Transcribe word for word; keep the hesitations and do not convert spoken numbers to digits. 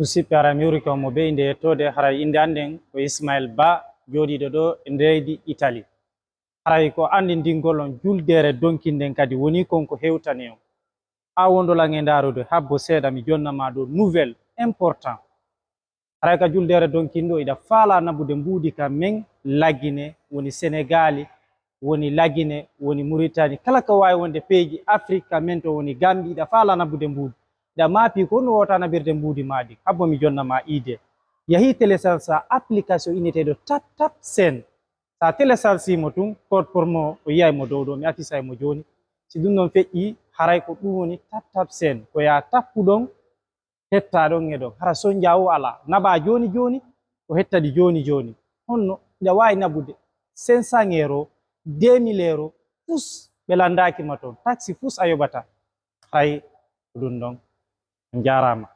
Musidɓe, haray mi yurike on moɓe innde yettoode. Haray innde an nden ko Ismail Ba, jooɗiiɗo ɗo e leydi Itali. Haray ko anndintingol on juldeere donkin nden kadi woni kon ko hewtani on. Haa wondolan e ndaarude, habbo seeɗa mi jonna ma ɗo nouvelle important. Haray ka juldeere donkin ɗo iɗa faalaa naɓude mbuuɗi ka men Lagine, woni Senegaali, woni Lagine, woni Muritani, kala ko waawi wonde peeji Afrik ka men to woni Gambi, iɗa faalaa naɓude mbuuɗi. Iɗa maapii ko honno waawata naɓirde mbuuɗi maa ɗin. Habbo mi jonna ma idée. Yahii télécharge application inneteeɗo Tap Tap Send. Sa télécharge mo tun, code promo o yi'ay mo dow ɗo, mi affichey mo jooni. Si ɗun non feƴƴii, haray ko ɗun woni Tap Tap Send. Ko yaa tappu ɗon, hetta ɗon e ɗon. Hara sonjaa o alaa. Naɓaa jooni jooni, o hetta ɗi jooni jooni. Honno? Iɗa waawi naɓude cinq cents euros, deux mille euros, fus ɓe lanndaaki ma ton. Taksi fus a yoɓataa. Hay ko ɗun ɗon. On jaaraama.